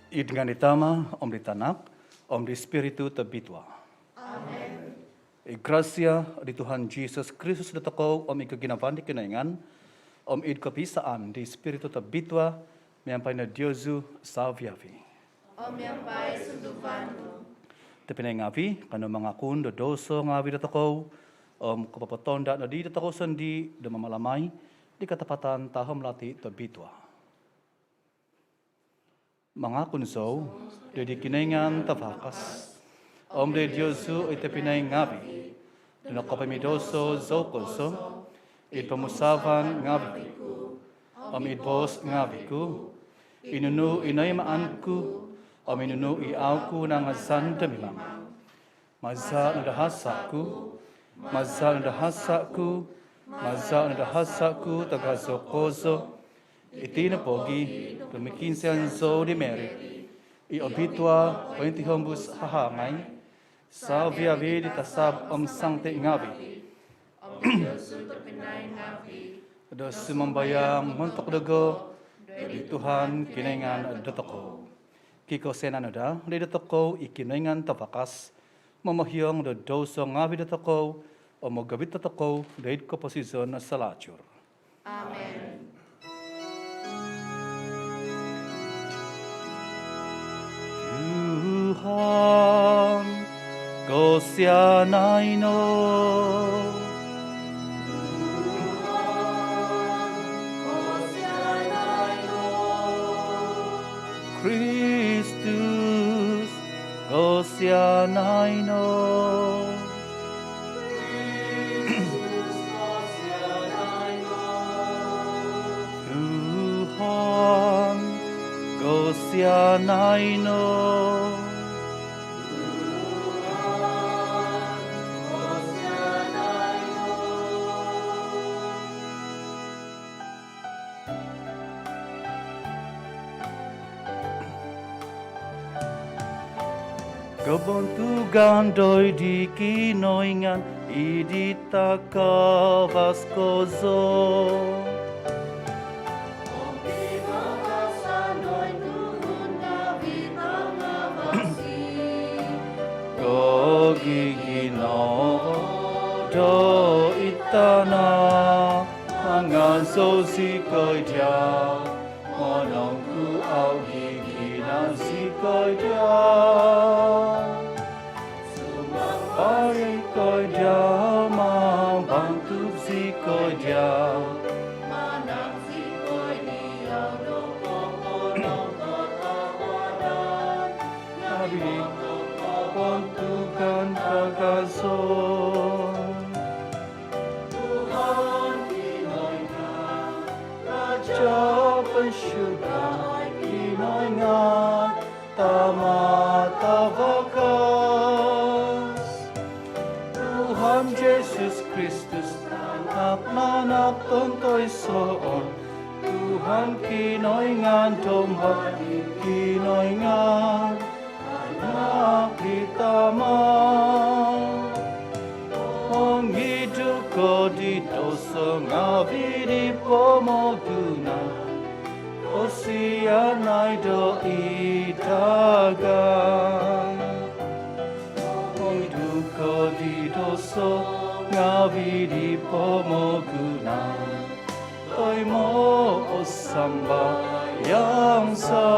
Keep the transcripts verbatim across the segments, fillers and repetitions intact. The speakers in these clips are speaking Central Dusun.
Id ngaan di Tama, om di Tanak, om di Spiritu Tobitua. Amen. I grasia di Tuhan Jesus Kristus dotokou, om i koginavaan di Kinoingan, om i kopiisaan di Spiritu Tobitua, miampai no diozu savi-avi. Om miampai sunduvan nu. Tobpinai ngavi, kanou mangakun do douso ngavi dotokou, om kopopotonda nodi dotokou sondii do mamalamai di katapatan tahom lati tobitua. Mangakun zou doid di Kinoingan Tavakas, om doid diozu oi tobpinai ngavi, do nokopomidouso zou kozo, id pomusaavan ngavi ku, om id boos ngavi ku, i nunu i noimaan ku, om i nunu i au ku nangazan do mimang. Maza' no do hasa' ku, maza' no do hasa' ku, maza' no do hasa' ku tagazo kozo. Iti no pogi do mokiinsian zou di Mary i obitua pointihombus hahangai, savi-avi di tasab om sangti ngavi, do sumambayang montok dogo di Tuhan Kinoingan dotokou. Kikosianan no daa dotokou i Kinoingan Tavakas, momohiong do douso ngavi dotokou, om mogovit dotokou doid koposizon salajur. Amen. Tuhan, kosianai no. Kristus, kosianai no. Tuhan, kosianai no. Kobontugan doid di Kinoingan id di takavas kozo. Kogiginavo doid tana'. Mangazou zikoi dia', monongkuvau giginan zikoi dia'. Sumambayang zikoi dia', mambantug zikoi dia'. Manang zikoi dia' do koponongkotohuadan, ngavi' do kobontugan tagazo. Tuhan Kinoingan, Raja' poinsurga, Kinoingan Tama' Tavakas. Tuhan Jesus Kristus, Tanak nanak tontoisoon, Tuhan Kinoingan, Domba di Kinoingan, Anak di Tama'. Mongidu ko di douso ngavi' di pomogunan, kosianai doid dagai. Mongidu ko di douso ngavi' di pomogunan, toimo' o sambayang za.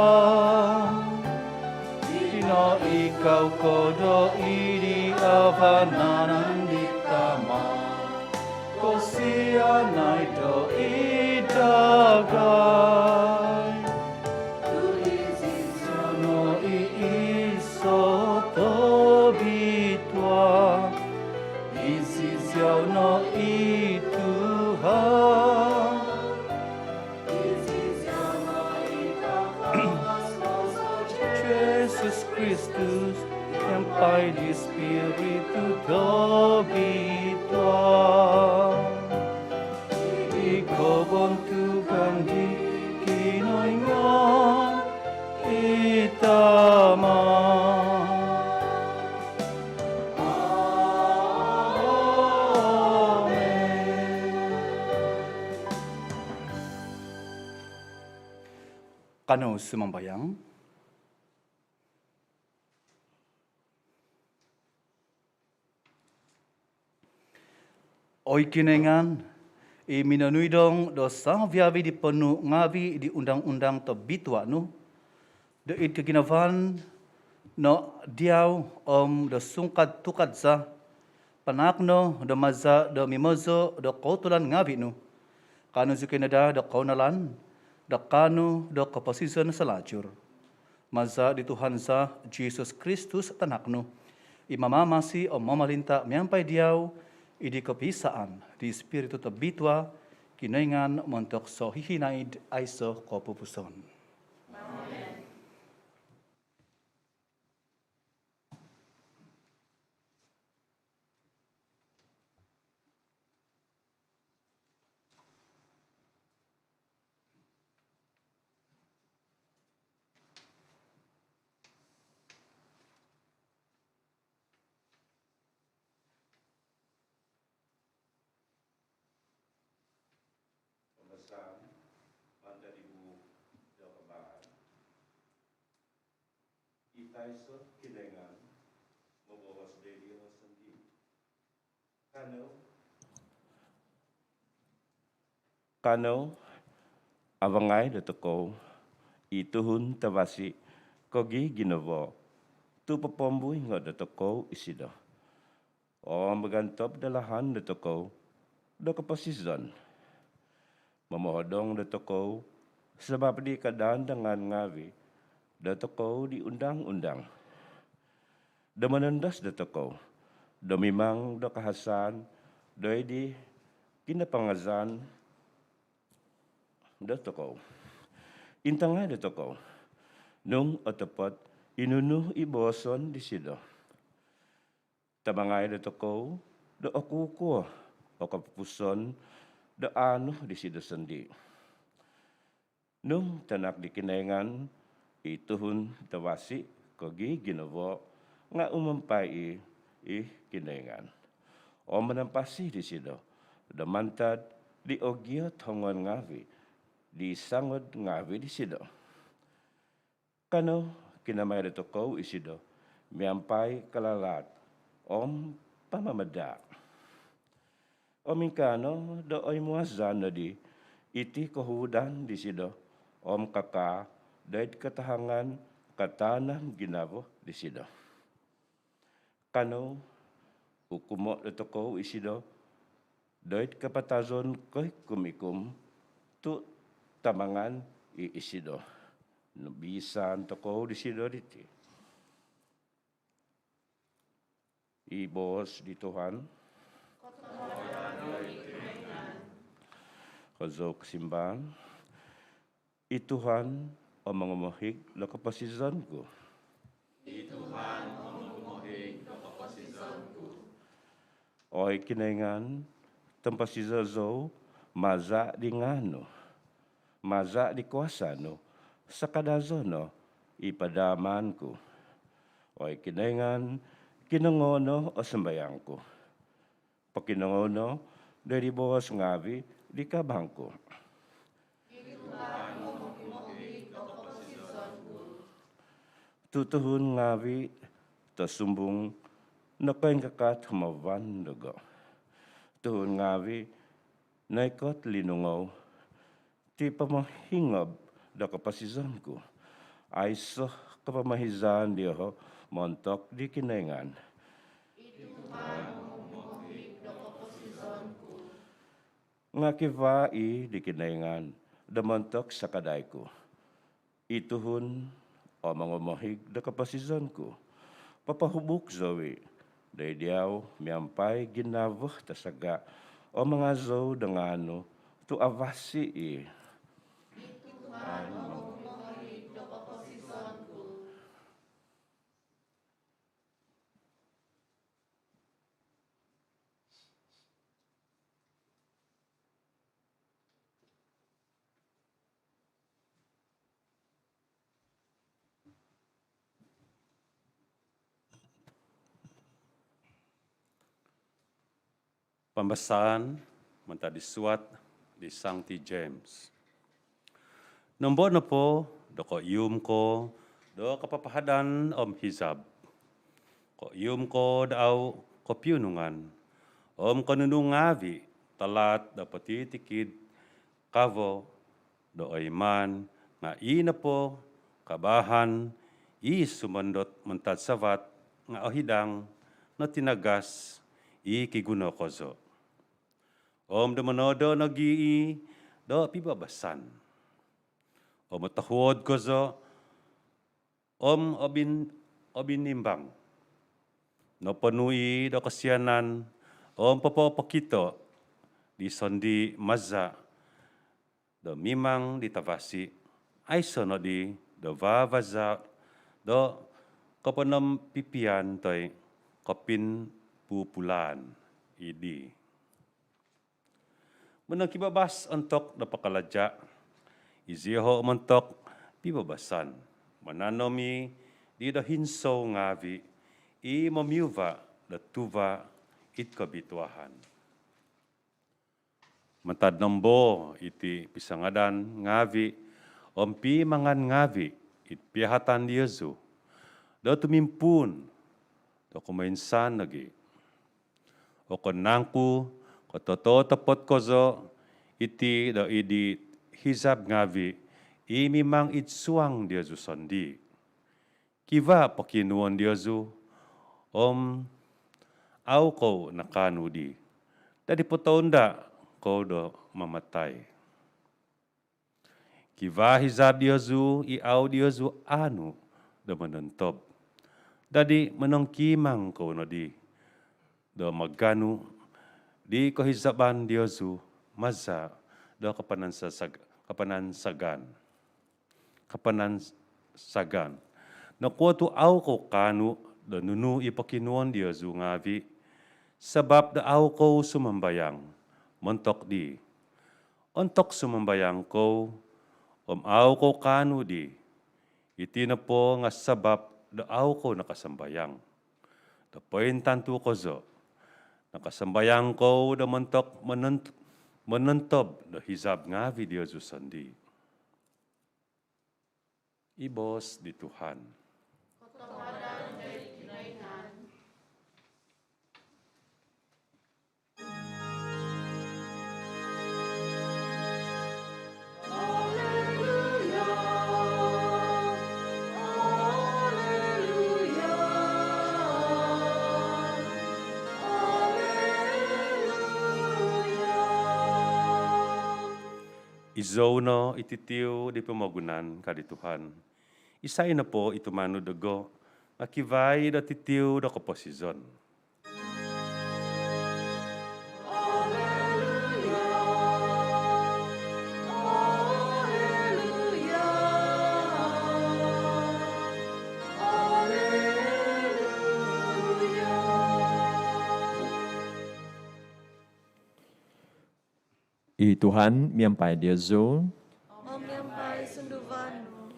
Ino ikau ko doid di vanan di Tama', kosianai doid dagai. Tu' iziau no i iso' tobitua, iziau no i Tuhan. Jesus Kristus, miampai di Spiritu Tobitua, id kobontugan di Kinoingan i Tama'. Amen. Kanou sumambayang. Oi Kinoingan, i minonuidong do saviavi di ponuu ngavi di undang-undang tobitua nu, do id koginavaan no diau om do sungkad-tukad za, panaak no do maza do mimozo do koutulan ngavi nu, kaanu zikoi no daa do kounalan do kaanu do koposizon salajur. Maza di Tuhan za Jesus Kristus Tanak nu, i mamamasi om momolinta miampai diau id kopisaan di Spiritu Tobitua, Kinoingan montok sohihinaid aiso kopupuson. Pambasaan mantad di buuk do Kobongan. I taiso Kinoingan moboros doid dioho sondii. Kanou, kanou avangai dotokou i tuhun tavasi koginavo, tu popombuingo dotokou isido om mogontob do lahan dotokou do koposizon. Momohodong dotokou sabap di kadandangan ngavi dotokou di undang-undang do monondos dotokou do mimang do kahasaan doid di kinapangazaan dotokou. Intangai dotokou nung otopot i nunu i booson disido. Tamangai dotokou do okukuo o kopupuson do aanu disido sondii. Nung Tanak di Kinoingan i tuhun tavasi koginavo, nga umampai i i Kinoingan om manampasi disido do mantad di ogiot hongon ngavi di sangod ngavi disido. Kanou kinamai dotokou isido miampai kalalaat om pamamadaa. Om ingkaa no do oimuazan nodi iti kohuudan disido om kakaa doid katahangan kataanan ginavo disido. Kanou ukumo dotokou isido doid kapatazon koikum-ikum, tu tamangan i isido. Nobisan tokou disido diti. I boos di Tuhan. Kozo kosimban. I Tuhan o mongomohig do koposizon ku. I Tuhan o mongomohig do koposizon ku. Oi Kinoingan, tompasizo zou maza di ngaan nu. Maza di kuasa nu, sakadazo no i padaaman ku. Oi Kinoingan, kinongoo no o sambayang ku. Pokinongou no doid di boos ngavi di kabang ku. Tu tuhun ngavi tosumbung nokoingkakat humavan dogo. Tuhun ngavi noikot linungou ti pomohingob do koposizon ku. Aiso kopomohizan dioho montok di Kinoingan. I Tuhan o mongomohig do koposizon ku. Nga kivaa i di Kinoingan do montok sakadai ku. I Tuhan o mongomohig do koposizon ku. Popohubuk zou i doid diau miampai ginavo tasaga om mangazou do ngaan nu tu avasi i. I Tuhan o mongomohig do koposizon ku. Pambasaan mantad di suat di Sangti James. Nombo nopo do koihum ko do kapapahadan om hizab, koihum ko do au kopiunungan, Om konunu ngaavi' talaat do potitikid kavo do oiman nga' ii nopo kabaahan i sumondot mantad savat nga' ohidang no tinagas i kiguno kozo. Om do monodo nogi' i do pibabasan. Om otohuod kozo om obin-, obinimbang. Noponu' i do kosianan om popopokito di sondii' maza' do mimang di tavasi', aiso' nodi do vavaza' do koponompipian toi kopinpupulaan i di. Monongkibabas ontok do pakalaja' i zioho' montok pibabasan, mananom i di do hinsou ngaavi' i momiuva' do tuva' id kobituahan. Mantad nombo iti pisangadan ngaavi' om pimangan ngaavi' id piahatan diozu do tumimpuun do kumoinsan nogi'. Okon nangku ko' tototopot kozo iti do id hizab ngaavi' i mimang id suang diozu sondii'? Kivaa pokinuon diozu om au' kou nakaanu di, dadi potounda' kou do mamatai. Kivaa hizab diozu i au' diozu aanu do monontob, dadi monongkimang kou nodi do maganu di kohizaban diozu maza' do kapanansasag-, kapanansagan. Kapanansagan. Nokuo tu' au' kou kaanu do nunu i pokinuon diozu ngaavi', sabap do au' kou sumambayang montok di. Ontok sumambayang kou om au' kou kaanu di, iti nopo nga' sabap do au' kou nakasambayang do pointantu kozo. Nakasambayang kou do montok monon-, monontob do hizab ngaavi' diozu sondii'. I boos di Tuhan. Kotohuadan dari Kinoingan. Izou no i titiu di pomogunan, ka di Tuhan. Isai nopo i tumanud dogo nga' kivaa i do titiu do koposizon. I Tuhan miampai diozu. Om miampai sunduvan nu.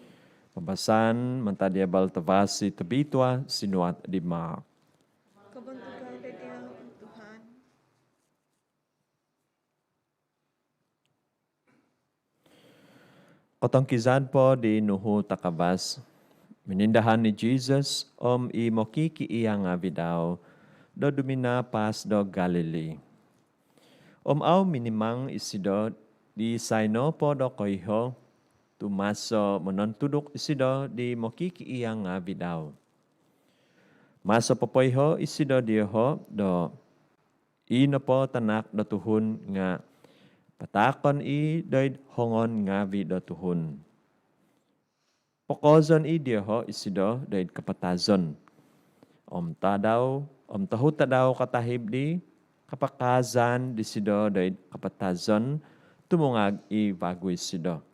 Pambasaan mantad di Abal Tavasi tobitua sinuat di Mark. Kobontugan diau, Tuhan. Kotongkizad po di nuhu takavas, minindahan i Jisus om i mokikiia' ngaavi' dau do duminapas do Galili. Om au' minimang isido di isai nopo do koiho, tu' maso monontuduk isido di mokikiia' ngaavi' dau. Maso popoiho isido dioho' do, i nopo Tanak do Tuhun nga' pataakon i' doid hongon ngaavi' do tuhun. Pokoozon i' dioho' isido doid kapatazon. Om tadau, om tohu tadau katahib di, kapakaazan disido doid kapatazon tumungag i' vagu isido.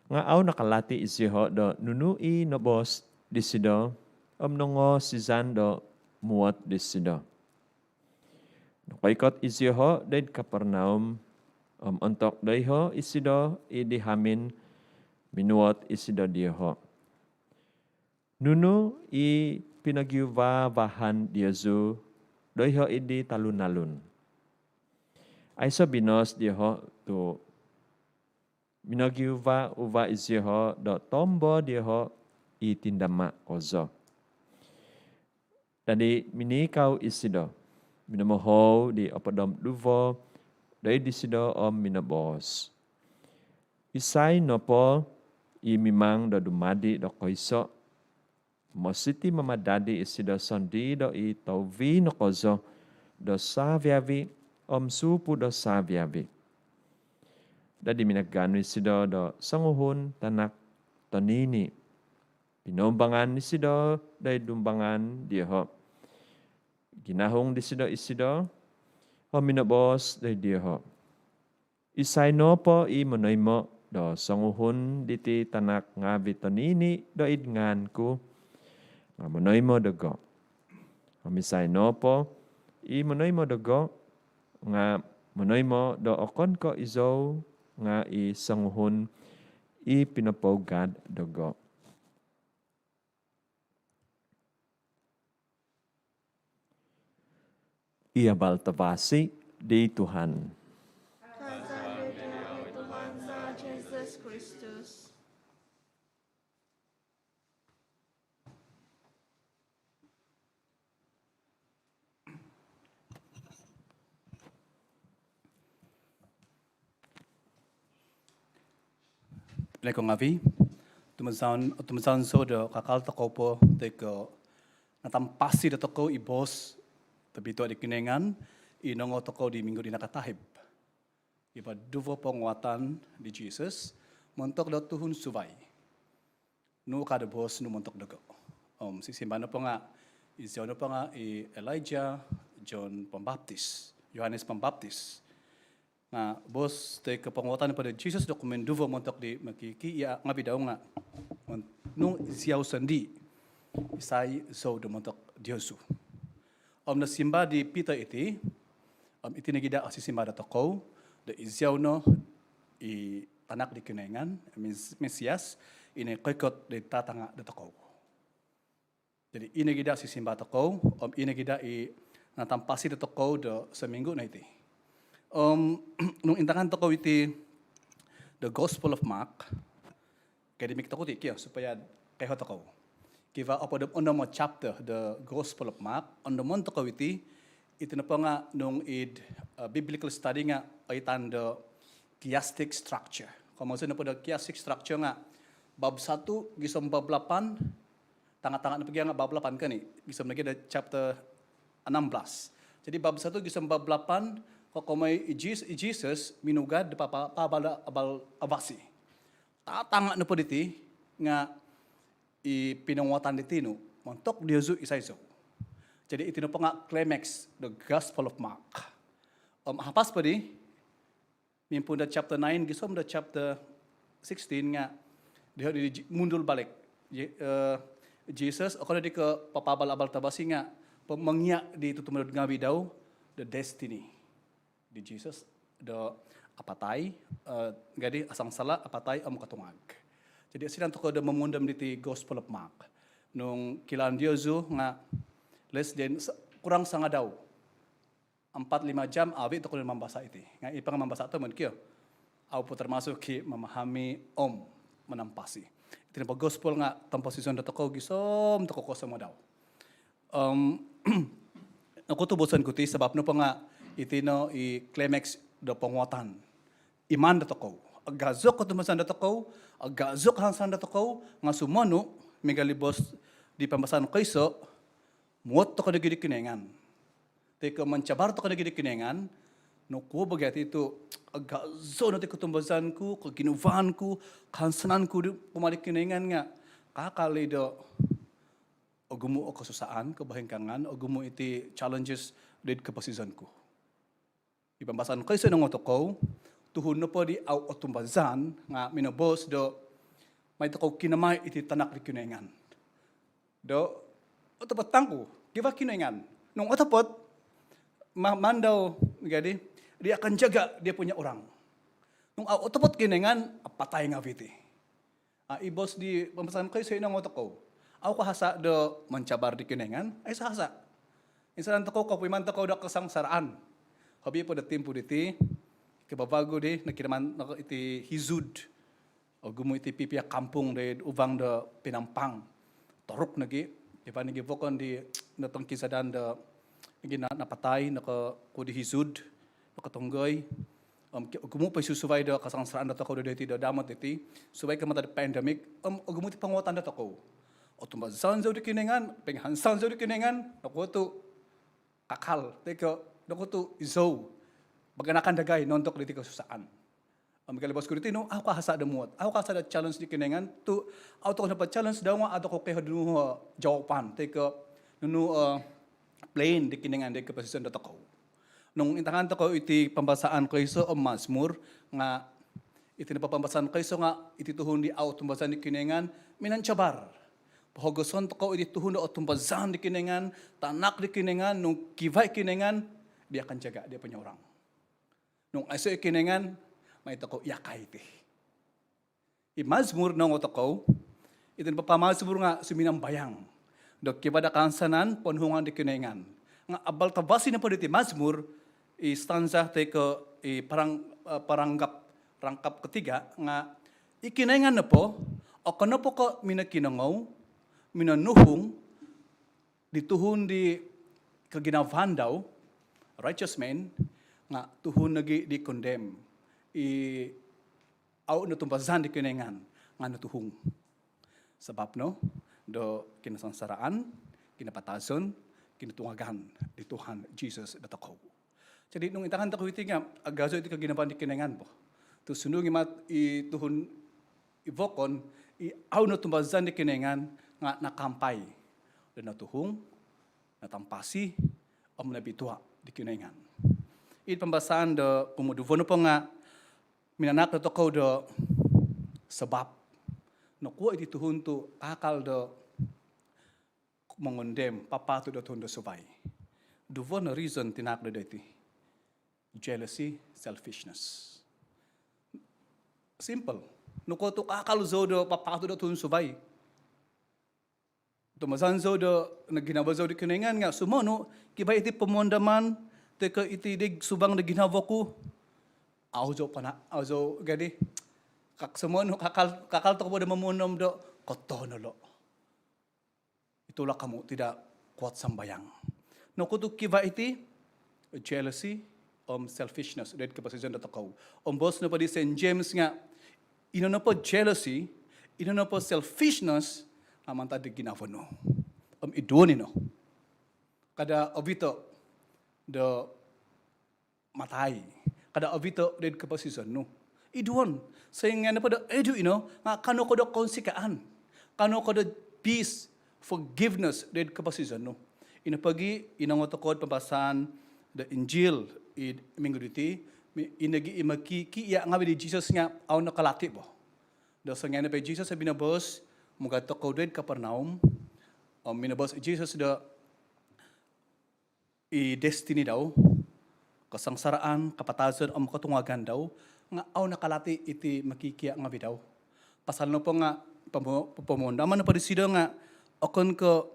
Nga' au' nakalati izioho' do nunu i noboos disido om nongosizan do muot disido. Nokoikot izioho' doid Kapernaum, om ontok doiho' isido id di hamin, minuot isido dioho'. Nunu i pinogiuva-uvahan diozu doiho' id di talun-alun? Aiso' binoos dioho' tu' minogiuva-uva izioho' do tombo dioho' i tindama' kozo. Dadi minikau isido, minomohou di opod om duvo doid disido om minoboos, "Isai nopo i mimang do dumadi do koiso, mositi mamadadi isido sondii do i touvi no kozo do savi-avi om suupu do savi-avi." Dadi minaganu isido do songuhun tanak tonini', pinoumbangan isido doid dumbangan dioho', ginahung disido isido om minoboos doid dioho', "Isai nopo i monoimo' do songuhun diti tanak ngaavi' tonini' doid ngaan ku, nga' monoimo' dogo'. Om isai nopo i monoimo' dogo', nga' monoimo' do okon ko' izou nga' i songuhun i pinopougad dogo'." Iti abal tavasi di Tuhan. Kazan di Tuhan za Jesus Kristus. Leko ngaavi', tumazaun, tumazaun zou do kakal tokou po toi ko' natampasi do tokou i boos tobitua di Kinoingan i nongou tokou di minggu di nakatahib. Iba duvo ponguhatan di Jesus montok do tuhun suvai. Nu ka do boos nu montok dogo'? Om sisimba nopo nga', iziau nopo nga' i Elijah, John Pembaptis, Yohanes Pembaptis. Nga' boos toi ko' ponguhatan nopo di Jesus do kuminduvo montok di mokikiia' ngaavi' dau nga', mon-, nung iziau sondii', "Isai zou do montok diozu?" Om nosimba di Peter iti, om iti nogi' daa o sisimba do tokou, do iziau no i Tanak di Kinoingan, Mes-, Mesias, i nokoikot do tatanga' do tokou. Jadi, ino nogi' daa sisimba tokou, om ino nogi' daa i natampasi do tokou do sominggu no iti. Om nung intangan tokou iti the Gospel of Mark, akademik tokou ti kio, supaya kaiho tokou. Kivaa opod om onom o chapter the Gospel of Mark, ondomon tokou iti, iti nopo nga' nung id, eh, biblical study nga' oitan do chiastic structure. Komozon nopo do chiastic structure nga' bab satu gisom bab lapan, tanga-tanga nopo gia nga' bab lapan kan i', gisom nogi' do chapter enam belas. Jadi bab satu gisom bab lapan, kokomoi i Jis-, i Jesus minugad do papa-, paabal, abal avasi. Tatanga' nopo diti nga' i pinonguhatan di tinu, "Montok diozu isai zou?" Jadi iti nopo nga' climax the Gospel of Mark. Om hapas po di, mimpuun do chapter nine gisom do chapter sixteen nga' diho di, di mundul balik. Je-, eh, Jesus, okon di ko' papaabal-abal tavasi nga' po mongia' di tutumanud ngaavi' dau, the destiny di Jesus do apatai, eh, jadi asangsala, apatai om kotungag. Jadi sinan tokou do momundom diti Gospel of Mark. Nung kilaan diozu nga' less than sa-, kurang sangadau, empat lima jam, avi' tokou do mambasa' iti. Nga' i panga mambasa' tomod kio, au po termasuk i memahami om manampasi. Iti nopo Gospel nga' tomposizon do tokou gisom tokou kosomodau. Om nokuo tu boson ku ti, sabab nopo nga' iti no i climax do ponguhatan iman do tokou. Agazo kotumbazaan do tokou, agazo kahansanan do tokou, nga' sumonu miagal di boos di pambasaan koiso, muot tokou nogi di Kinoingan. Toi ko' mancabar tokou nogi di Kinoingan, nokuo bo gia ti tu, agazo no ti kotumbazaan ku, koginavaan ku, kahansanan ku di kumaa di Kinoingan nga' kakal i' do ogumu' o kosusaan, kobohingkaangan, ogumu' iti challenges doid koposizon ku. I pambasaan koiso nongou tokou, tuhun nopo di au otumbazaan nga' minoboos do, "Mai tokou kinamai iti Tanak di Kinoingan." Do otopot tangku, kivaa Kinoingan. Nung otopot, ma-, maan dau, jadi, "Dia akan jaga dia punya orang." Nung au otopot Kinoingan, apatai ngaavi' ti. Ah, i boos di pambasaan koiso i nongou tokou, au ko hasa' do mancabar di Kinoingan, aiso hasa'. Insan tokou kopuiman tokou do kasangsaraan. Hobi po do timpu diti, kavavagu di, nokinaman tokou iti Hizud. Ogumu' iti pipia kampung doid uvang do Penampang. Toruk nogi, iban nogi vokon di notongkizadan do nogi napatai, nokokuo di hizud, nokotonggoi. Om ogumu po i susuvai do kasangsaraan dotokou do doiti do damot diti, suvai ko mantad pandemik, om ogumu ti ponguhatan dotokou. Otumbazaan zou di Kinoingan, poingahansan zou di Kinoingan, nokuo tu kakal, toi ko nokuo tu izou paganakan dagai nontok diti kosusaan. Om miagal di boos ku diti, nung au kahasa do muot, au kahasa do challenge di Kinoingan, tu au tokou nopo challenge dau nga au tokou koiho do nunu jawapan, toi ko nunu plan di Kinoingan di koposizon dotokou. Nung intangan tokou iti pambasaan koiso om Mazmur, nga iti nopo pambasaan koiso nga iti tuhun di au tumbazaan di Kinoingan minancabar. Pohogoson tokou iti tuhun do otumbazaan di Kinoingan, tanak di Kinoingan, nung kivaa i Kinoingan, dia akan jaga, dia punya orang. Nung aiso i Kinoingan, mai tokou iakai ti. I Mazmur nongou tokou, iti nopo pamazmur nga suminambayang do kivaa do kahansanan ponuhungan di Kinoingan. Nga abal tavasi nopo diti Mazmur, i stanza toi ko i parang, paranggap, rangkap ketiga, nga i Kinoingan nopo, okon nopo ko minokinongou, minonuhung di tuhun di koginavaan dau, righteous man, nga tuhun nogi di condemn, i au notumbazaan di Kinoingan nga notuhung. Sabap no do kinasangsaraan, kinapatazon, kinotungagan di Tuhan Jesus dotokou. Jadi nung intangan tokou iti nga agazo iti koginavaan di Kinoingan po. Tu sundung i mat i tuhun i vokon, i au notumbazaan di Kinoingan nga nakampai do notuhung, natampasi, om nobitua di Kinoingan. Id pambasaan do kumoduvo nopo nga minanahak dotokou do sabap. Nokuo iti tuhun tu kakal do mongondem, papatut do tuhun do suvai. Duvo no reason tinahak do doiti. Jealousy, selfishness. Simple. Nokuo tu kakal zou do papatut do tuhun suvai. Tumbazaan zou do ginavo zou di Kinoingan nga sumonu, kivaa iti pomondoman, toi ko iti di subang do ginavo ku. Au zou pana, au zou gadi. Kak sumonu, kakal, kakal tokou do momondom do kotono lo. Itulah kamu tidak kuat sambayang. Nokuo tu kivaa iti, jealousy, om selfishness, doid koposizon dotokou. Om boos nopo di Saint James nga, ino nopo jealousy, ino nopo selfishness, nga mantad di ginavo nu. Om iduo nino. Kada ovito do matai. Kada ovito doid koposizon nu. Iduon. Songian nopo do oidu ino, nga kaanu ko do kounsikaan. Kaanu ko do peace, forgiveness doid koposizon nu. Ino pogi, ino nongou tokou pambasaan do Injil id minggu diti, ino nogi i mokikiia ngavi di Jesus nga au nakalati bo. Do songian nopo i Jesus o minoboos, mugad tokou doid Kapernaum, om minoboos i Jesus do i destiny dau, kasangsaraan, kapatazon om kotungagan dau, nga au nakalati iti mokikiia ngavi dau. Pasal nopo nga pomo-, pomondoman nopo disido nga okon ko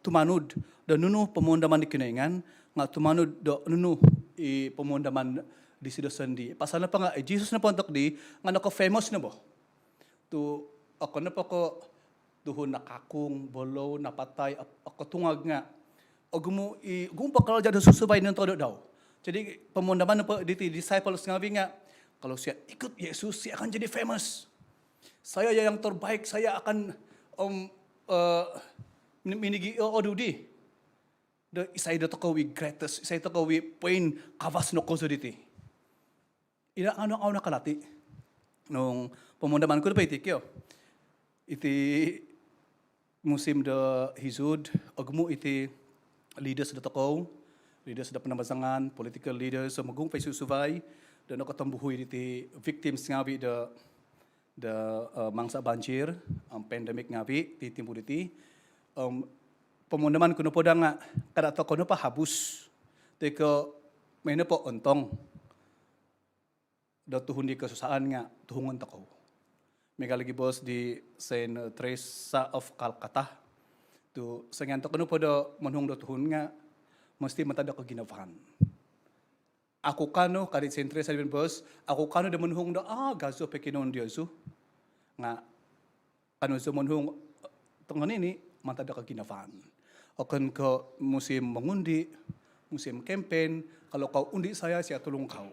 tumanud do nunu pomondoman di Kinoingan, nga tumanud do nunu i pomondoman disido sondii. Pasal nopo nga i Jesus nopo ontok dii nga noko-famous no bo. Tu okon nopo ko tuhun nakakung, bolou, napatai, okotungag nga ogumu i, ogumu po kalaja do susuvai nontok do dau. Jadi pomondoman nopo diti disciples ngavi nga, kalau saya ikut Yesus, saya akan jadi famous. Saya yang terbaik, saya akan, om, minigi o odudi. Do isai dotokou i greatest, isai dotokou i poingkavas no kozo diti. Ino nga au nakalati. Nung pomondoman ku nopo iti kio. Iti musim do hizud, ogumu iti leaders dotokou, leaders do panambazangan, political leaders, om ogumu po i susuvai do nokotombuhui diti victims ngavi do, do mangsa banjir om pandemik ngavi ti timpu diti. Om pomondoman ku nopo daa nga kada tokou nopo habus, toi ko mai nopo ontong do tuhun di kosusaan nga tuhungon tokou. Miagal nogi boos di Saint Teresa of Calcutta, tu songian tokou nopo do monuhung do tuhun nga mesti mantad do koginavaan. Aku kaanu, ka di Saint Teresa di boos, aku kaanu do monuhung do agazo pokionuon diozu. Nga kaanu zou monuhung tongonini mantad do koginavaan. okon ko musim mengundi, musim kempen, kalau kau undi saya, saya tolong kau.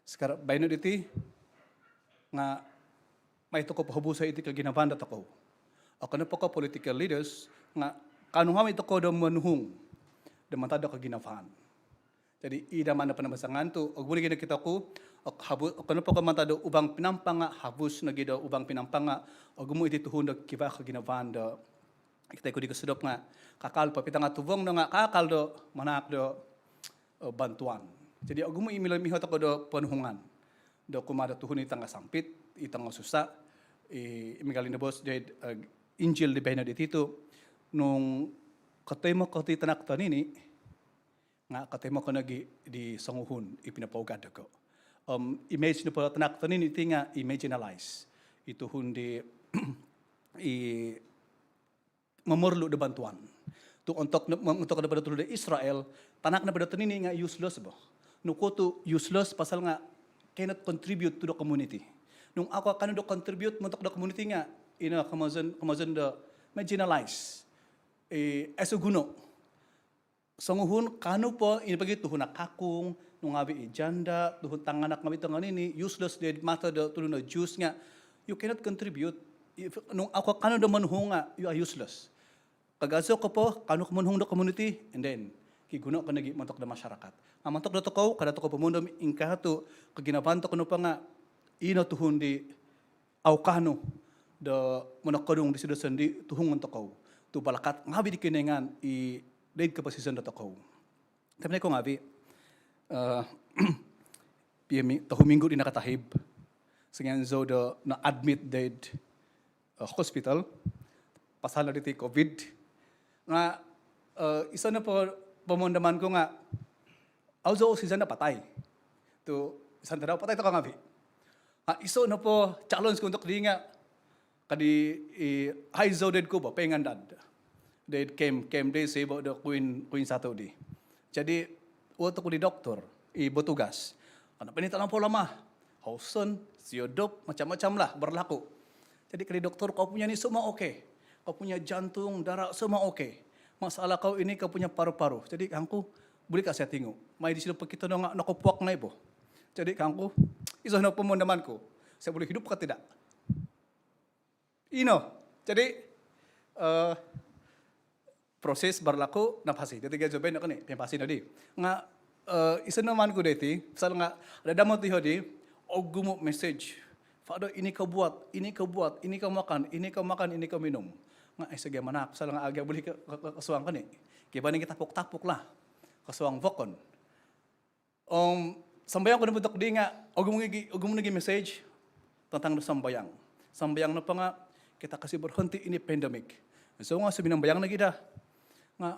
Sekarang baino diti nga mai tokou pohobusai iti koginavaan do tokou. Okon nopo ko political leaders nga kaanu ngaavi tokou do monuhung do mantad do koginavaan. Jadi id zaman do panambazangan tu ogumu nogi nokito ku, okon nopo ko mantad do Ubang Penampang nga, habus nogi do Ubang Penampang nga, ogumu iti tuhun do kivaa koginavaan do kito ku di kosodop nga kakal po pitanga tuvong do nga kakal do manahak do bantuan. Jadi ogumu i milo miho tokou do ponuhungan do kumaa do tuhun i tongo sampit, i tongo susa, i miagal di nobos doid Injil di baino diti tu nung kotoimo ko ti tanak tonini nga kotoimo ko nogi di songuhun i pinopougad dogo. Image nopo tanak tonini ti nga i marginalize, i tuhun di i momorlu do bantuan. Tu ontok nopo do tuhun do Israel, tanak nopo do tonini nga useless bo. Nokuo tu useless? Pasal nga cannot contribute to the community. Nung au ko kaanu do contribute montok do community nga ino komozon, komozon do marginalize. Aiso guno. Songuhun kaanu po, ino pogi tuhun nakakung, nung ngaavi i janda, tuhun tanganak ngaavi tongonini, useless doid mato do tuhun do Jews nga, you cannot contribute. Nung au ko kaanu do monuhung nga you are useless. Kagazo ko po, kaanu ko monuhung do community, and then kiguno ko nogi montok do masyarakat. Nga montok do tokou, kada tokou pomondom ingkaa tu koginavaan tokou nopo nga ino tuhun di au kaanu do monokodung disido sondii, tuhungon tokou tu balakat ngaavi di Kinoingan i doid koposizon do tokou. Tapi noiko ngaavi, pia mi tohu minggu di nakatahib songian zou do na-admit doid hospital pasal no diti COVID. Nga iso nopo pomondoman ku nga au zou oksigen do patai. Tu isan tadau patai tokou ngaavi. Nga iso nopo challenge ku montok dii nga kadi i hai zou doid kubo, poingandad doid kem, kem doid soibo do Queen, Queen satu di. Jadi uot oku di doktor i bertugas. Kenapa ini terlampau lama? Hausan, siodop, macam-macam lah berlaku. Jadi kadi doktor, kau punya ni semua okey. Kau punya jantung, darah, semua okey. Masalah kau ini, kau punya paru-paru. Jadi kangku, bolehkah saya tengok? Mai disido pokito no nga nokopuak ngai bo. Jadi kangku, iso no pomondoman ku, saya boleh hidup atau tidak? Ino. Jadi proses berlaku, napasi. Jadi gia zou baino koni, pinapasi nodi. Nga iso no maan ku doiti, pasal nga dadamot iho di ogumu message. Father, ini kau buat, ini kau buat, ini kau makan, ini kau makan, ini kau minum. Nga aiso gia manahak, pasal nga au gia boleh kosuang koni. Kivaa nogi tapuk-tapuk lah kosuang vokon. Sambayang ku nopo montok dii nga ogumu nogi, ogumu nogi message tentang do sambayang. Sambayang nopo nga kita kasi berhenti ini pandemik. Zou nga suminambayang nogi daa. Nga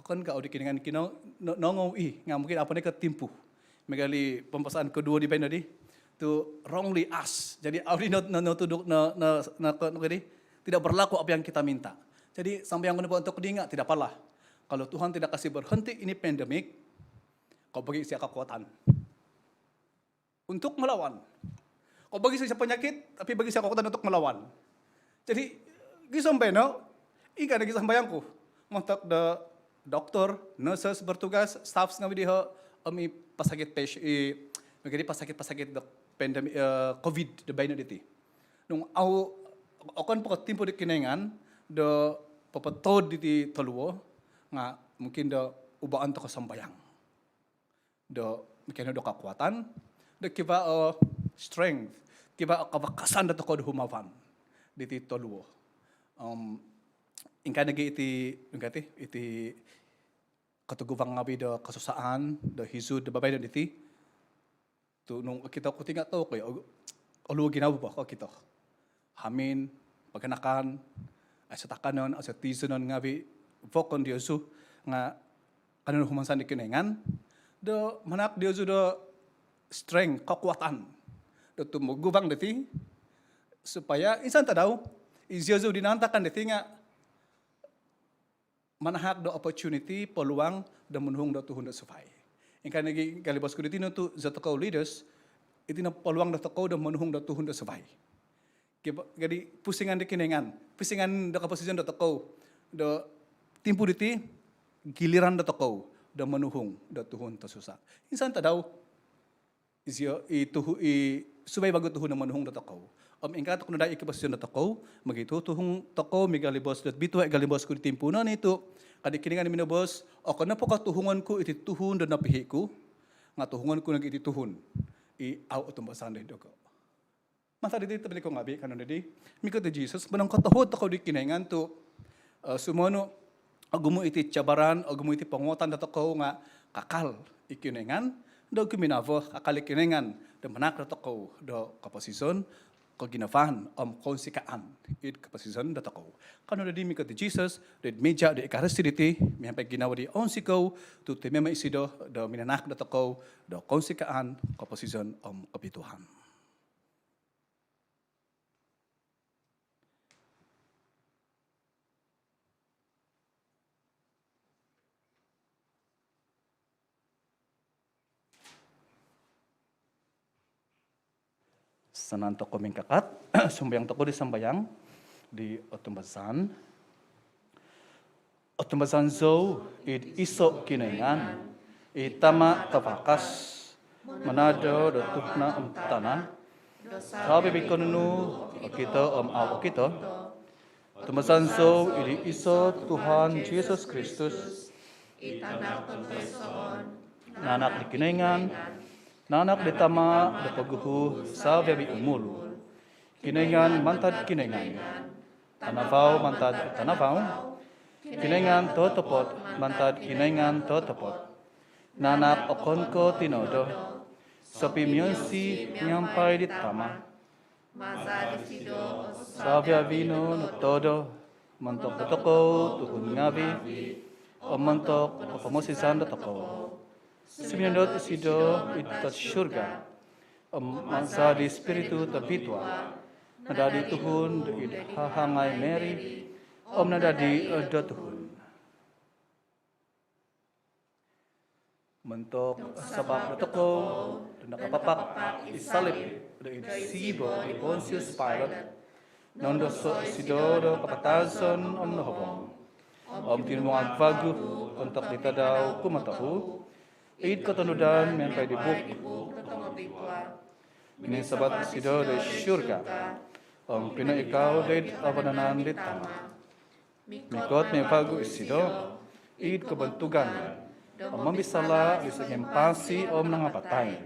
okon ko au di Kinoingan kino nongou i, nga mungkin au po nogi ko timpu. Miagal i pambasaan koduo di baino di tu wrongly asked. Jadi au di no, no, no tuduk, no, no, no, no, no, tidak berlaku apa yang kita minta. Jadi sambayang ku nopo montok dii nga tidak apalah. Kalau Tuhan tidak kasi berhenti ini pandemik, kau bagi saya kekuatan untuk melawan. Kau bagi saya penyakit, tapi bagi saya kekuatan untuk melawan. Jadi gisom baino, ingkaa nogi sambayang ku montok do doktor, nurses bertugas, staffs ngaavi diho om i pasakit, i miagal i pasakit-pasakit do pandemik COVID do baino diti. Nung au, okon po ko timpu di Kinoingan do popotood diti toluo, nga mungkin do ubaan tokou sambayang do mungkin do kekuatan, do kivaa o strength, kivaa o kavakasan do tokou do humavan diti toluo. Ingkaa nogi iti, ingkaa iti, iti kotoguvang ngaavi do kosusaan do hizud do babaino diti. Tu nung okito ku ti nga tokoi, oluo ginavo bo kokito. Hamin, paganakan, aiso takanon, aiso tizonon ngaavi, vokon diozu nga kanou no humansan di Kinoingan do manahak diozu do strength, kekuatan do tumoguvang diti, supaya insan tadau iziozu di naantakan diti nga manahak do opportunity, peluang do monuhung do tuhun do suvai. Ingkaa nogi kali bosku diti no tu, zi tokou leaders, iti no peluang do tokou do monuhung do tuhun do suvai. Jadi pusingan di Kinoingan, pusingan do koposizon do tokou do timpu diti giliran dotokou do monuhung do tuhun tosusa. Insan tadau, isio i tuhu-, i subai vagu tuhun do monuhung dotokou. Om ingkaa tokou no daa i koposizon dotokou, mogitutuhung tokou miagal di boos do bitua, miagal di boos ku di timpu no ni tu, ka di Kinoingan minoboos, okon nopo ko tuhungon ku iti tuhun do nopihi ku, nga tuhungon ku nogi iti tuhun i au otumbazaan doid doho. Mantad diti tobpinai ku ngaavi, kanou nodi mikot di Jesus, monongkotohuod tokou di Kinoingan tu, eh, sumonu ogumu iti cabaran, ogumu iti ponguhatan dotokou nga kakal i Kinoingan do guminavo, kakal i Kinoingan do manahak dotokou do koposizon, koginavaan om kounsikaan id koposizon dotokou. Kanou nodi mikot di Jesus doid mija do Ekaristi diti, miampai ginavo di ounsikou, tu tumimang isido do minanahak dotokou do kounsikaan, koposizon om kopituhan. Sanang tokou mingkakat, sumambayang tokou di sambayang di otumbazaan. Otumbazaan zou id iso Kinoingan, i Tama tavakas, minadadi do tuhun om tana, savi-avi ko nunu okito om au okito. Otumbazaan zou id iso Tuhan Jesus Kristus, i Tanak tontoisoon, nanak di Kinoingan, nanak di Tama do poguhu savi-avi umul. Kinoingan mantad Kinoingan, tanavau mantad tanavau, Kinoingan totopot mantad Kinoingan totopot. Nanak okon ko tinodo, sopimionsi miampai di Tama. Maza disido savi-avi no notodo. Montok dotokou tuhun ngaavi om montok kopomoosizan dotokou, suminondot isido id surga. Om maza di Spiritu Tobitua, nadadi tuhun do id hahangai Mary, om nadadi do tuhun. Montok sabap dotokou do nakapapak id salib do id sibo di Pontius Pilate, nondoso isido do kapatazon om nohobong. Om tinumungag vagu ontok di tadau kumotohu, id kotonudan miampai di buuk do tongobitua. Mininsavat isido do surga, om pinoikau do id vanan di Tama. Mikot mai vagu isido id kobontugan, om momisala di songimpasi om nangapatai,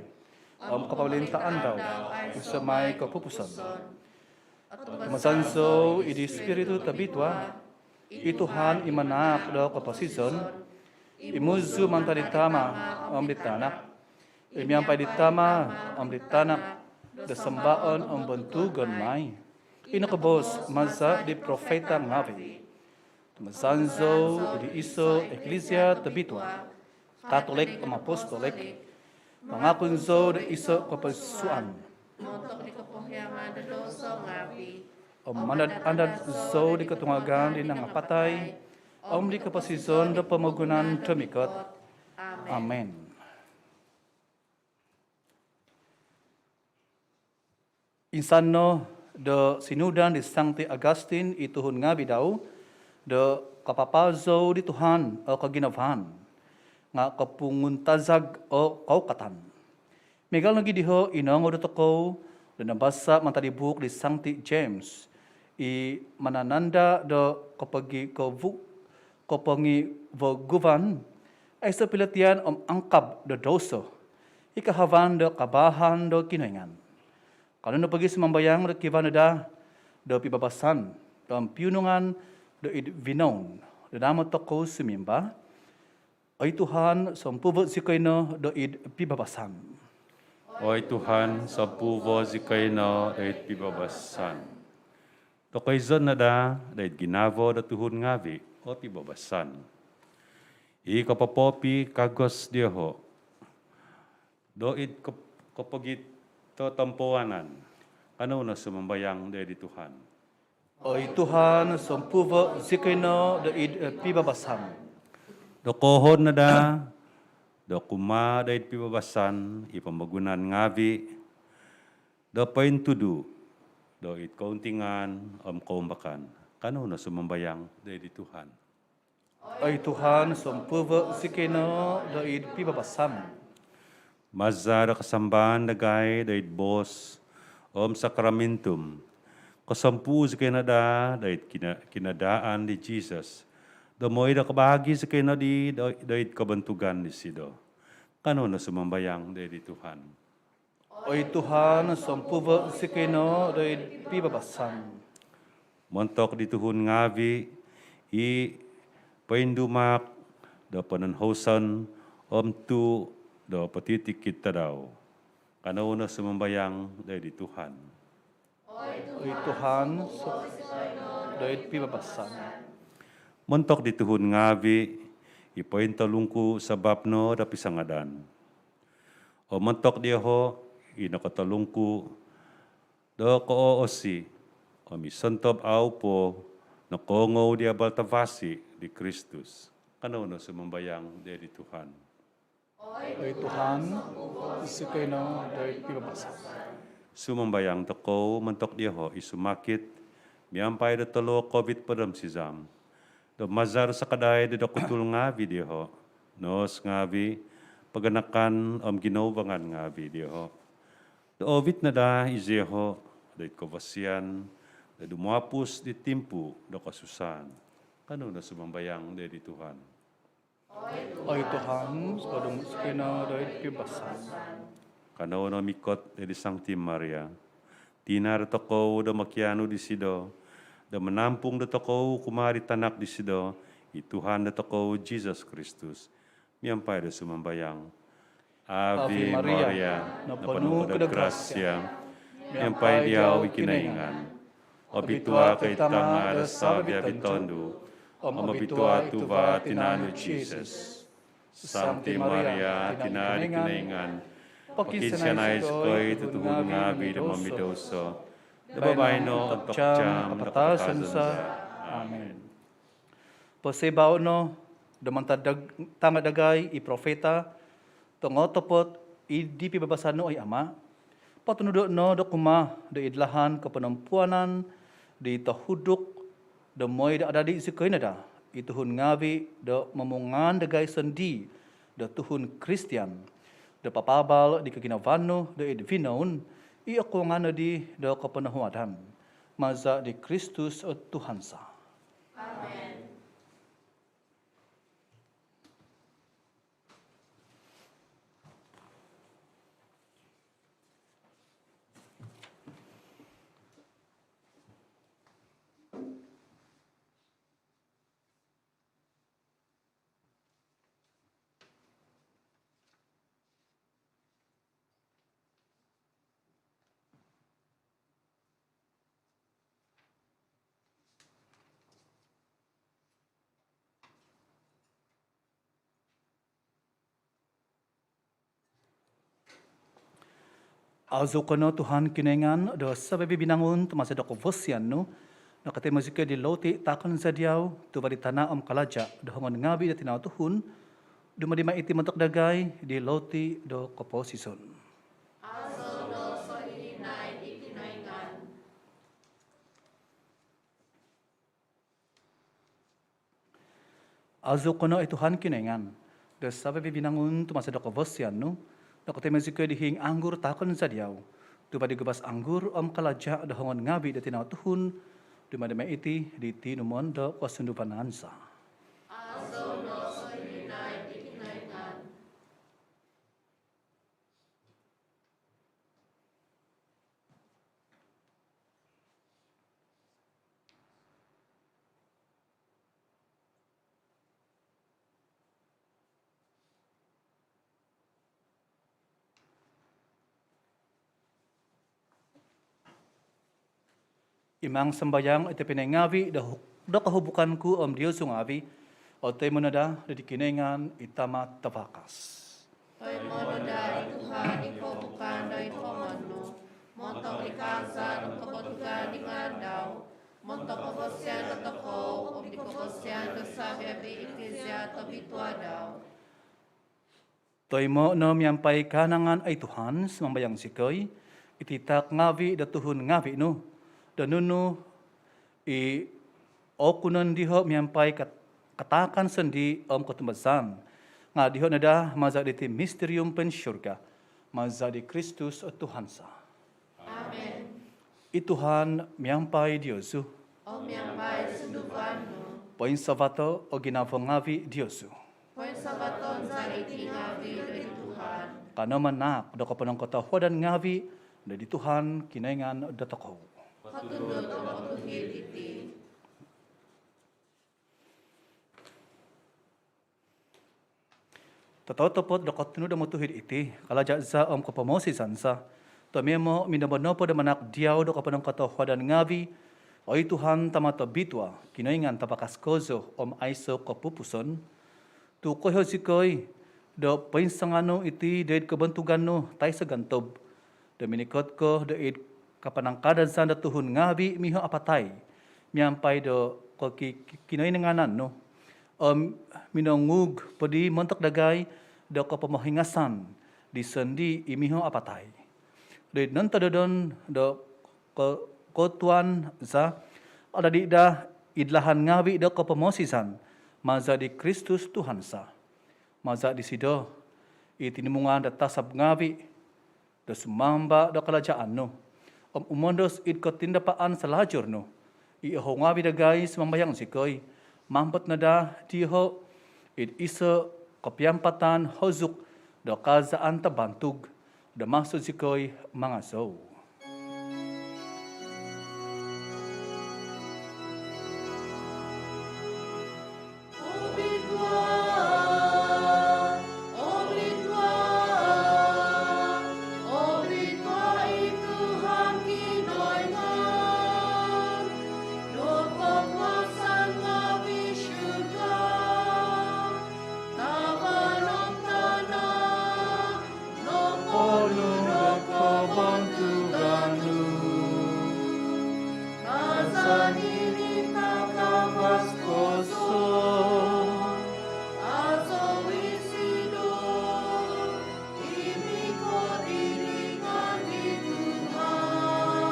om kopomolintaan dau gisom ai kopupuson. Otumbazaan zou id Spiritu Tobitua, i Tuhan i manahak do koposizon, i muzu mantad di Tama om di Tanak, i miampai di Tama om di Tanak do sambaon om bontugon mai, i nokoboos maza di profeta ngaavi. Otumbazaan zou id iso Eklisia tobitua, Katolik om Apostolik. Mangakun zou do iso koposusuan montok di kopohiangan do douso ngaavi. Om mandad-andad zou di kotungagan di nangapatai, om di koposizon do pomogunan do mikot. Amen. Insan no do sinuhudan di Sangti Augustine i tuhun ngaavi dau, do kapapazou di Tuhan o koginavaan, nga kopunguntazag o koukatan. Miagal nogi diho, i noongou dotokou do nabasa mantad di buuk di Sangti James, i manananda do kopogi-, kovu-, kopongivoguvan, aiso pilotian om angkab do douso, i kahavan do kabaahan do Kinoingan. Kanou no pogi sumambayang do kivaa no daa do pibabasan om piunungan do id vinoun, do naamot tokou sumimba: Oi Tuhan, sompuvo zikoi no do id pibabasan. Oi Tuhan, sompuvo zikoi no do id pibabasan. Do koizon no daa do id ginavo do tuhun ngaavi o pibabasan, i kopopoopikagos dioho do id kop-, kopogitotompoanan. Kanou no sumambayang do id di Tuhan. Oi Tuhan, sompuvo zikoi no do id pibabasan. Do koohon no daa do kumaa do id pibabasan i pomogunan ngaavi do pointudu do id kountingan om koumbakan. Kanou no sumambayang do id di Tuhan. Oi Tuhan, sompuvo' zikoi no doid pibabasan. Maza' do kasambaan dagai doid boos om sakramentum, kosompuu zikoi no daa doid kina- kinadaan di Jisus, do moi do kabaagi zikoi nodi do- doid kobontugan disido. Kanou no sumambayang doid di Tuhan. Oi Tuhan, sompuvo' zikoi no doid pibabasan. Montok di tuhun ngaavi' i poindumaak do pononhouson om tuu do potitikid tadau. Kanou no sumambayang doid di Tuhan. Oi Tuhan, sompuvo' zikoi no doid pibabasan. Montok di tuhun ngaavi' i pointolungku' sabap no do pisangadan om montok dioho' i nokotolungku' do kooosi om i sontob au' po nokoongou di abal tavasi di Kristus. Kanou no sumambayang doid di Tuhan. Oi Tuhan, sompuvo' zikoi no doid pibabasan. Sumambayang tokou montok dioho' i sumakit miampai do toluo' Covid hopod om sizam, do maza' do sakadai do dokutul ngaavi' dioho', nos ngaavi', paganakan om ginoubangan ngaavi' dioho', do oovit no daa izioho' doid kavasian do dumuapus di timpu do kosusaan. Kanou no sumambayang doid di Tuhan. Oi Tuhan, sompuvo' zikoi no doid pibabasan. Kanou no mikot doid di Sangti Maria, tina dotokou, do mokianu disido do manampung dotokou kumaa di tanak disido, i Tuhan dotokou Jisus Kristus, miampai do sumambayang. Ave Maria, noponu ko do grasia, miampai diau i Kinoingan. Obitua ko id tanga' do savi-avi' tondu', om obitua o tuva' tinan nu Jisus. Sangti Maria, tina' di Kinoingan, pokiinsianai zikoi tutuhun ngaavi' do momidouso, do babaino om ontok jaam do kapatazan za. Amin. Posoibao' no do mantad tanga' dagai i profeta tongotopot id di pibabasan nu, oi Ama'. Potunudo' no do kumaa do id lahan koponompuanan di tohuduk, do moi do adadi' zikoi no daa i tuhun ngaavi' do momungaan dagai sondii' do tuhun Kristian, do papaabal di koginavaan nu do id vinoun i okuangan nodi do koponohuadan. Maza' di Kristus o Tuhan za. Amin. Azou ko no Tuhan Kinoingan do savi-avi' binangun, tu maza' do kavasian nu nokotimo zikoi di louti taakon za diau, tuva' di tana' om kalaja' do hongon ngaavi' do tinau tuhun, dumadi mai iti montok dagai di louti do koposizon. Azou no sohihinaid i Kinoingan. Azou ko no oi Tuhan Kinoingan do savi-avi' binangun, tu maza' do kavasian nu nokotimo zikoi di hiing anggur taakon za diau, tuva' di guvas anggur om kalaja' do hongon ngaavi' do tinau tuhun, dumadi mai iti di tinumon do kosunduvanan za. Azou no sohihinaid i Kinoingan. Imang sambayang iti pinaingavi' do, do kahubukan ku om diozu ngavi' otoimo no daa di Kinoingan i Tama' tavakas. Toimo' no daa i Tuhan i kohubukan do id hongon nu, montok di kaazaan om kobontugan di ngaan dau, montok kobosian dotokou om di kobosian do savi-avi' iklisia tobitua dau. Toimo' no miampai kaanangan oi Tuhan, sumambayang zikoi, iti taak ngavi' do tuhun ngavi' nu, do nunu i okunon diho' miampai kat-, kataakan sondii om kotumbazaan. Nga diho no daa maza diti misterium poinsurga, maza di Kristus o Tuhan za. Amen. I Tuhan miampai diozu. Om miampai sunduvan nu. Poinsavato o ginavo ngavi diozu. Poinsavaton za iti ngavi di Tuhan. Kanou manaak do koponongkotohuadan ngavi di Tuhan Kinoingan dotokou. Patut do tokou tuhid iti. Totopot do kotunud om otuhid iti, kalaja za om kopomosizan za, tomimo minomonopo do manaak diau do koponongkotohuadan ngavi, oi Tuhan, Tama tobitua, Kinoingan tavakas kozo om aiso kopupuson, tu koiho zikoi do poinsanganu iti doid kobontugan nu taiso gantob, do minikot ko doid kapanangkadazan do tuhun ngavi miho apatai miampai do koki-, kinoinganan nu, om minongug po di montok dagai do kopomohingasan di sondii i miho apatai. Doid nontododon do ko-, kotuan za, adadi daa id lahan ngavi do kopomosizan, maza di Kristus Tuhan za. Maza disido, i tinimungan do tasab ngavi, do sumamba do kalajaan nu, om umondos id kotindapaan salajur nu, i oho ngavi dagai sumambayang zikoi, mampot no daa dioho, id iso kopiampatan hozuk do kazaan tabantug, do maso zikoi mangazou. Onu do kobontugan nu. Maza dii takavas kozo. Azo isido i mikot id ngaan di Tuhan.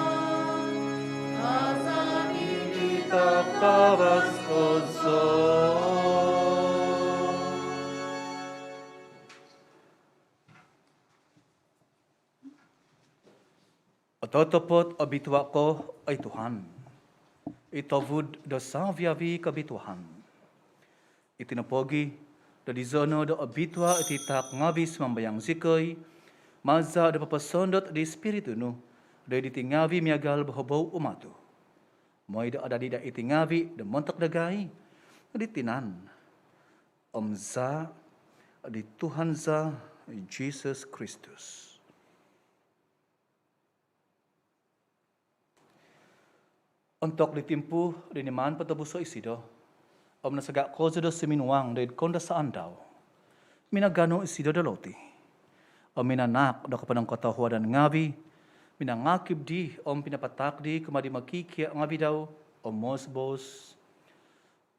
Maza dii takavas kozo. Ototopot obitua ko, oi Tuhan, i tovud do savi-avi kobituaan. Iti nopogi, do dizono do obitua iti taak ngavi, sumambayang zikoi, maza do poposondot di Spiritu nu doid iti ngavi miagal bohobou umatu. Moi do adadi daa iti ngavi do montok dagai, di tinan om zaa di Tuhan za, Jesus Kristus. Ontok di timpu di niman potobuso isido, om nasaga kozo do suminuang doid koundasaan dau, minaganu isido do loti, om minanaak do koponongkotohuadan ngavi, minangakib dii om pinapataak dii kumaa di mokikia ngavi dau, om moos-boos: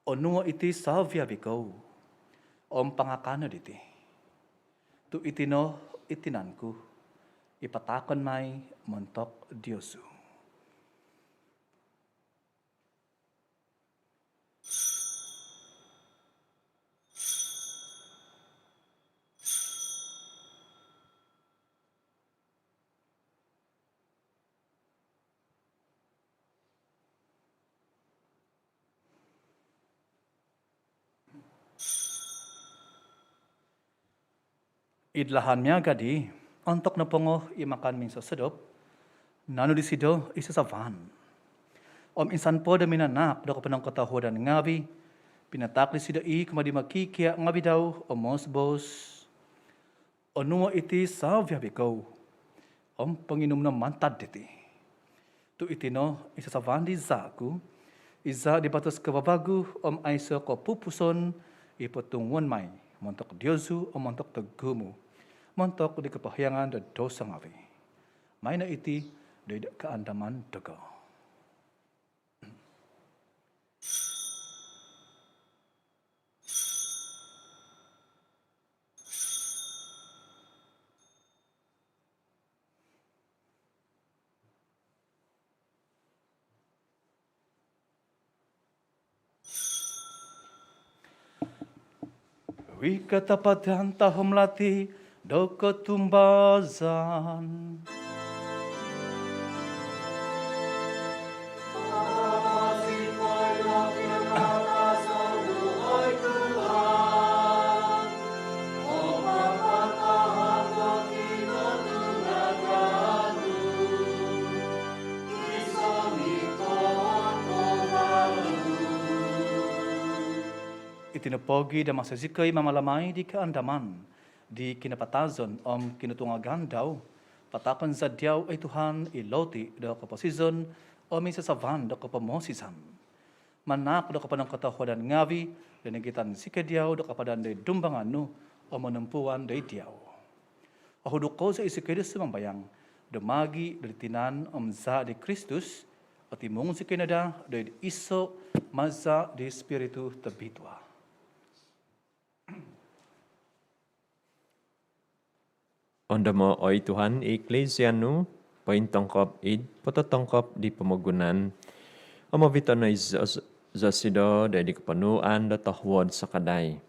Onuo iti savi-avi kou, om pangakan no diti. Tu iti no i tinan ku, i pataakon mai montok diozu. Id lahan miaga dii, ontok nopongo i makan minsosodop, naanu disido i sasavan, om insan po do minanaak do koponongkotohuadan ngavi, pinataak disido i kumaa di mokikia ngavi dau, om moos-boos: Onuo iti savi-avi kou, om ponginum no mantad diti. Tu iti no i sasavan di zaa ku, i zaa di batos kavavagu om aiso kopupuson, i potunguon mai montok diozu om montok togumu, montok di kopohiangan do douso ngavi. Maai no iti doid kaandaman dogo. Wi katapadan tahom lati do kotumbazaan. Iti no pogi do maso zikoi mamalamai di kaandaman di kinapatazon om kinotungagan dau, patahakon za diau oi Tuhan i loti do koposizon om i sasavan do kopomosizan. Manahak do koponongkotohuadan ngavi do nigitan zikoi diau do kapadan do id dumbangan nu om monompuan do id diau. Ohuduk kozo i zikoi do sumambayang do magi do di tinan om zaa di Kristus, otimung zikoi no daa do id iso maza di Spiritu Tobitua. Ondomo oi Tuhan i Eklisia nu pointongkop id pototongkop di pomogunan om ovito no i zosido do id koponuan do tohuod sakadai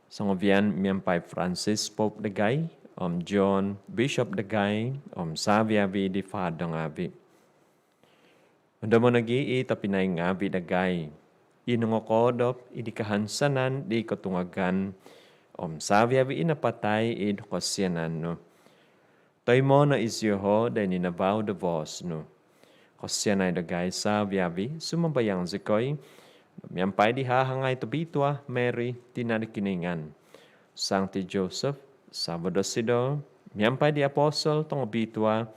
songovian miampai Francis Pope dagai om John Bishop dagai om savi-avi di fado ngavi. Ondomo nogi i tobpinai ngavi dagai i nongokoodop id kahansanan di kotungagan om savi-avi i napatai id kosianan nu. Toimo no izioho do ninavau do vos nu. Kosianai dagai savi-avi, sumambayang zikoi, miampai di hahangai tobitua Mary, tina di Kinoingan, Sangti Joseph, savo dosido, miampai di apostol tongobitua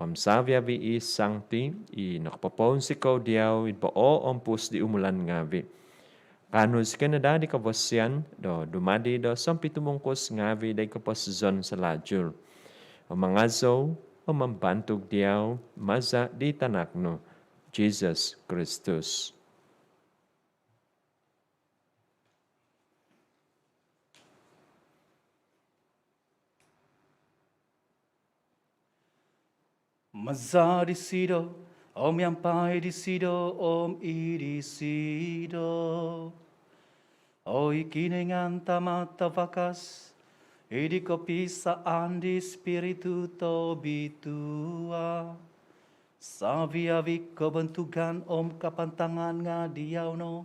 om savi-avi i sangti i nokopopounsikou diau id poompus di umulan ngavi, kaanu zikoi no daa di kavasian do dumadi do sompitumungkus ngavi do id koposizon salajul om mangazou om mambantug diau maza di tanak nu Jesus Kristus. Maza disido om miampai disido om id disido, oi Kinoingan Tama Tavakas, id kopisaan di Spiritu Tobitua, savi-avi kobontugan om kapantangan nga diau no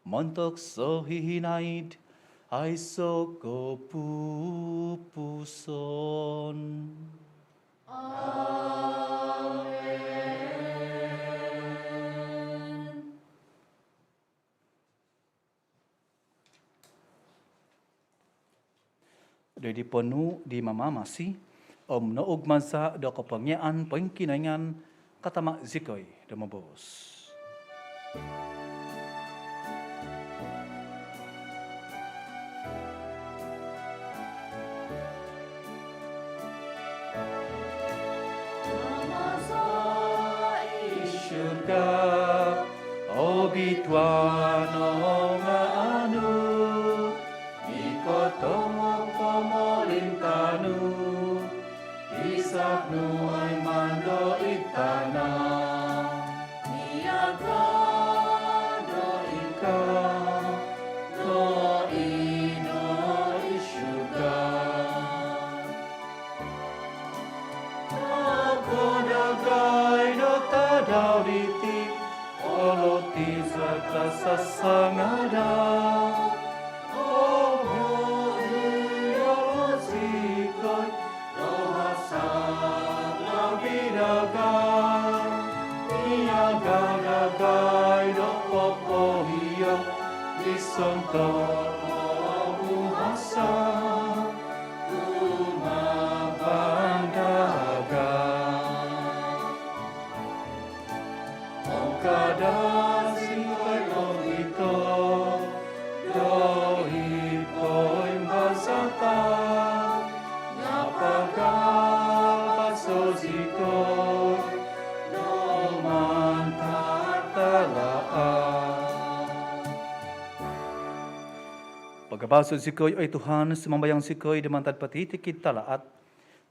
montok sohihinaid aiso kopupuson. Amen. Do di ponuu di Mamamasi om nougmaza do kopongiaan poingkinoingan, katama zikoi do moboos. Tama za id surga, obitua no ngaan nu, ikot o pomolintaan nu, izab nu oi mando id tana miaga do ingkaa nogi do id surga. Taakai dagai do tadau diti o loti za tasasangada. Obitua zikoi do hasa ngavi dagai, miaga dagai do popohiong di sontob kuasa tumabang dagai. Om kada zikoi ovito doid koimbazatan, nga pagabaso zikoi do mantad talaat. Pagabaso zikoi oi Tuhan, sumambayang zikoi, do mantad potitikid talaat.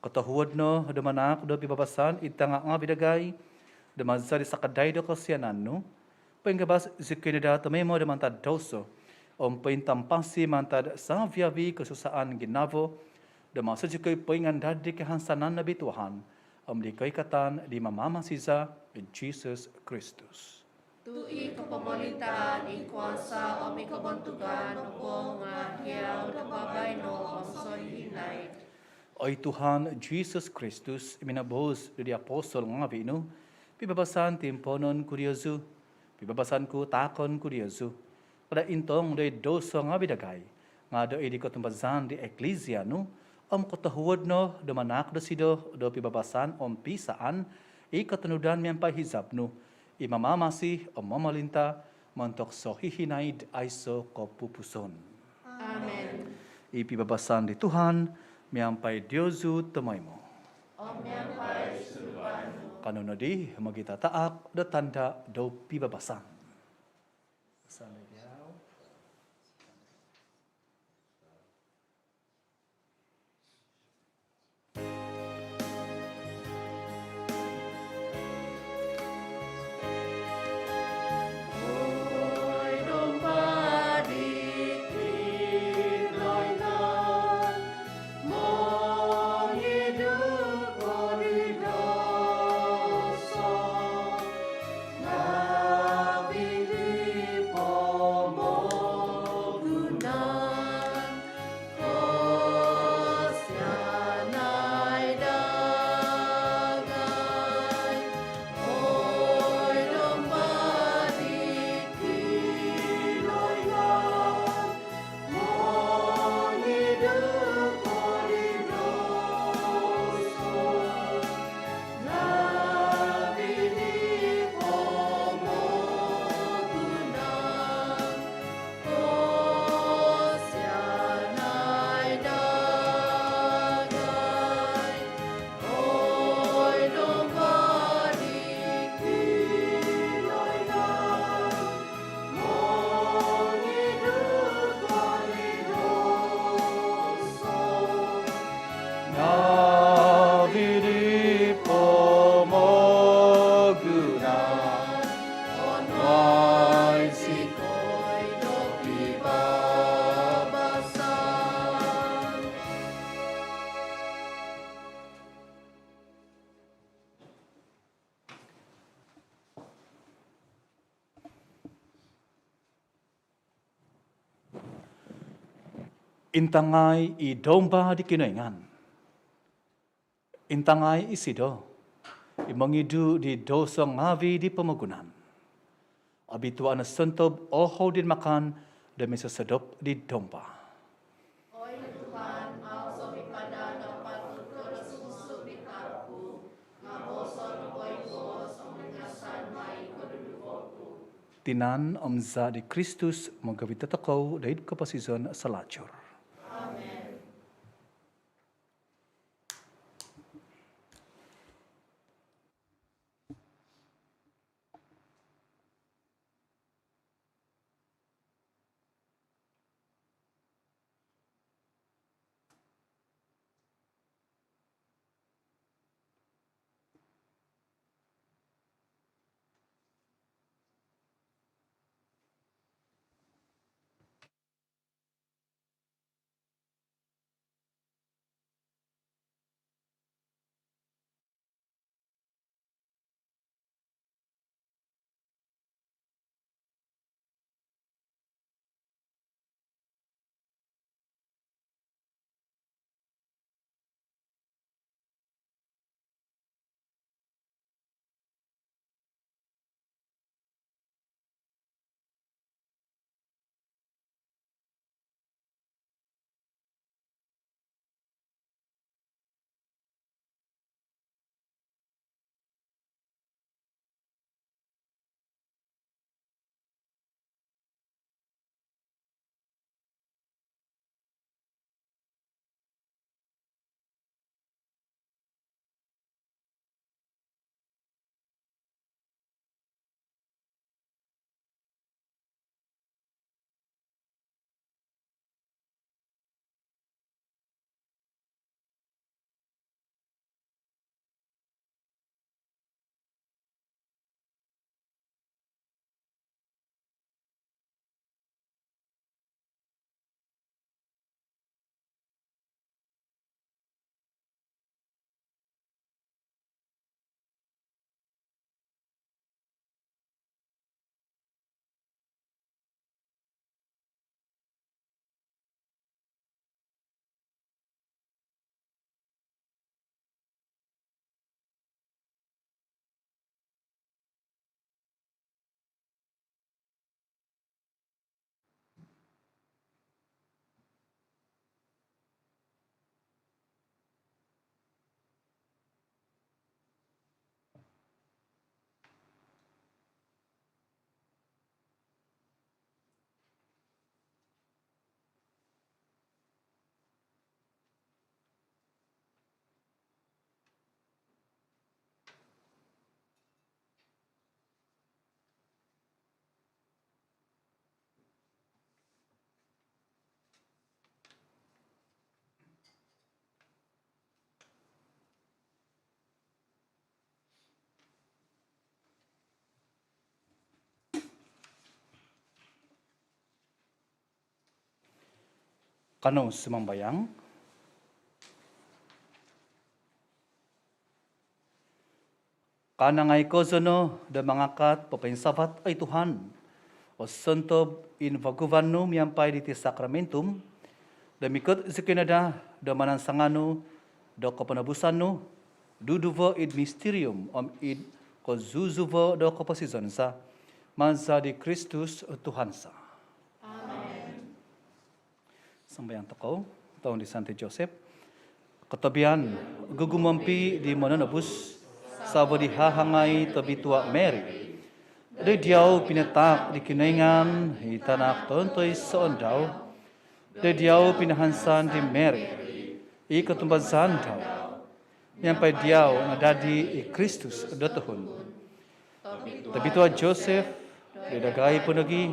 Kotohuod no do manahak do pibabasan id tanga ngavi dagai, do maza di sakadai do kosianan nu, poinggabas zikoi no daa tomoimo do mantad douso om pointampasi mantad savi-avi kosusaan ginavo, do maso zikoi poingandad di kahansanan nobituanan om di koikatan di Mamamasi za i Jisus Kristus. Tu i kopomolintaan, i kuasa om i kobontugan nopo nga diau do babaino om sohihinaid. Oi Tuhan Jisus Kristus, i minoboos di apostol ngavi nu, pibabasan timponon ku diozu, pibabasan ku taakon ku diozu. Kada intong do id douso ngavi dagai, nga do id kotumbazaan di Eklizia nu, om kotohuod no do manaak dosido do pibabasan om pisaan, i kotonudan miampai hizab nu, i mamamasi om momolinta montok sohihinaid aiso kopupuson. Amen. I pibabasan di Tuhan miampai diozu tomoimo. Om miampai sunduan nu. Kanou nodi mogitataak do tanda do pibabasan. Intangai i Domba di Kinoingan. Intangai isido i mongidu di douso ngavi di pomogunan. Obitua no sontob ohou di makan do misosodop di Domba. Oi Tuhan, au zou mipadan do patut ko do sumuang id hamin ku, nga booson no po i boos om hingasan mai i koduduvo ku. Tinan om Zaa di Kristus mogovit dotokou doid koposizon salajur. Amen. Kanou sumambayang. Kanangai kozo no do mangakat popoinsavat, oi Tuhan, o sontob invaguvan nu miampai diti sakramentum, do mikot zikoi no daa do manansangan nu do koponobusan nu, duduvo id mistirium om id kozuzuvo do koposizon za, maza di Kristus Tuhan za. Amen. Sambayang tokou, toun di Santi Joseph. Kotobian gugumompi di Mononobus, savo di hahangai tobitua Mary. Doid diau pinataak di Kinoingan i Tanak tontoisoon dau. Doid diau pinahansan di Mary i kotumbazaan dau. Miampai diau nadadi i Kristus do tuhun. Tobitua Joseph, doid dagai po nogi,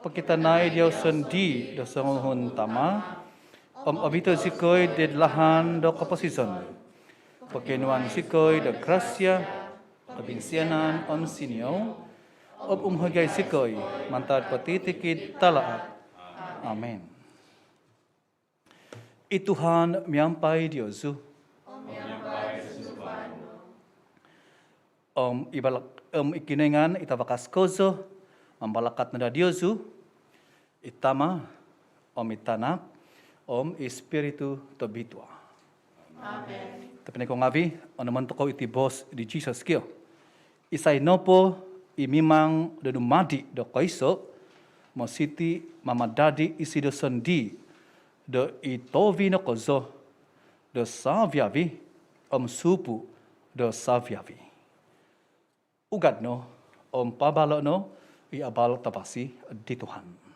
pokitanai diau sondii do songuhun tama, om obito zikoi doid lahan do koposizon. Pokionuan zikoi do grasia, kobinsianan om siniou, om umohigai zikoi mantad potitikid talaat. Amen. I Tuhan miampai diozu. Om i balak-, om i Kinoingan i tavakas kozo mambalakat no daa diozu, i Tama, om i Tanak, om i Spiritu Tobitua. Amen. Tobpinai ko ngaavi, onomon tokou iti boos di Jisus kio. Isai nopo i mimang do dumadi do koiso, mositi mamadadi isido sondii do i tovi no kozo do savi-avi om supu do savi-avi. Ugad no om paabalo no i abal tavasi di Tuhan.